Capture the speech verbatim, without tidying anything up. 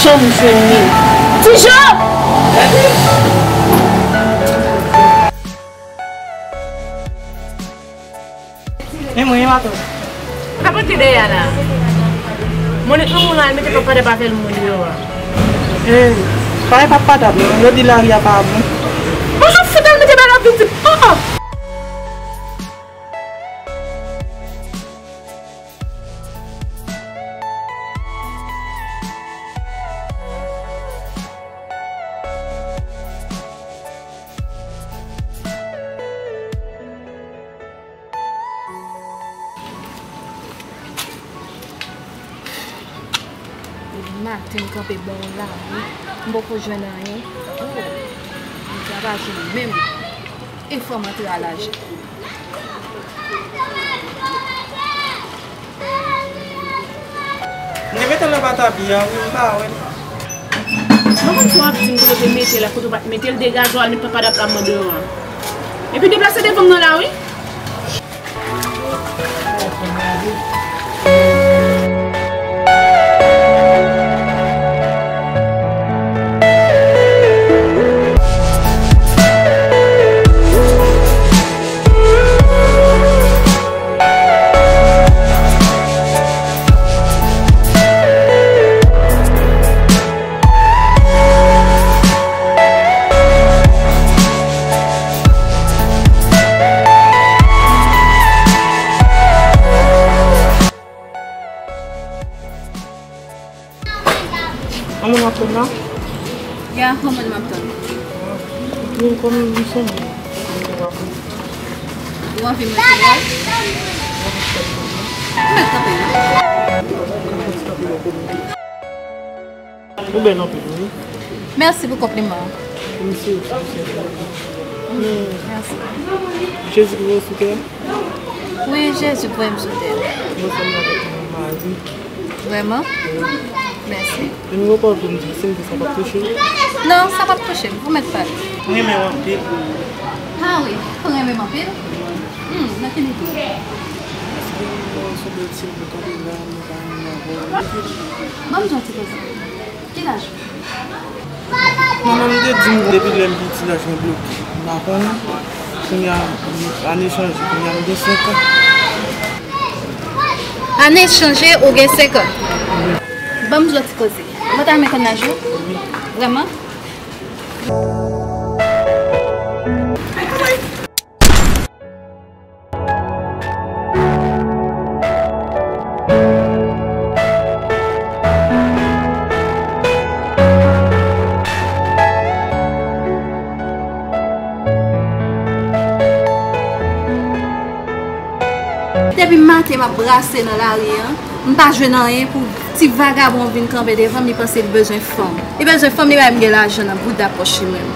M jwenn li. Ti Jan! Men mwen, matant. Kapote dèyè a la. Mwen, nèt nan moun la, al mete papa dap avè l moun yo a. Ey, pa e papa dap non, yo di lari a pa bon. Bon, jan fout al mete bagay ap vin di, oh, oh. Depi maten m kanpe bò la wi. M poko jwenn anyen. Oh, m travay menm. E fò m antre a lajan. M te mete l nan patapi a wi, m pa wè l. M pa konn si w ap di m kote w te mete l ak kote w pa t mete l, degaje w al met papa dap la m mande w an. Epi deplase devan m nan la wi. An moun w ap tann la? Ya, an moun m ap tann. Vin kòm li sanble. Ou anvi manje la? Ou mèt kanpe wi. Ou bèl anpil wi. Mèsi pou konpliman an. Mèsi osi. Mèsi. Jezi ki voye w sou tè a? Wi, Jezi voye m sou tè a. Mwen sanble avèk yon mari. Vrèman? Mèsi. Nimewo pa w pou m di, si m di sa p ap touche w? Non, sa p ap touche m. Ou mèt pale. Mwen renmen w anpil. Ah wi, ou renmen m anpil? Hmm, nan ki nivo? Paske mwen sanble ti m kanpe la, mwen pa renmen avè w. Ban m di yon ti koze. Ki laj ou? Manman m te di m depi lè m piti laj mwen bloke. M pa konnen. Kounye a, ane chanje, kounye a m gen senk an. Ane chanje, ou gen senk an. Ban m di w ti koze. Ou pa ta renmen konn laj ou? Vrèman? Depi maten m ap brase nan lari an, m pa jwenn anyen pou ti vagabon vin kanpe devan m, li panse li bezwen fanm. Li bezwen fanm, li pa menm gen lajan nan bouda pòch li menm.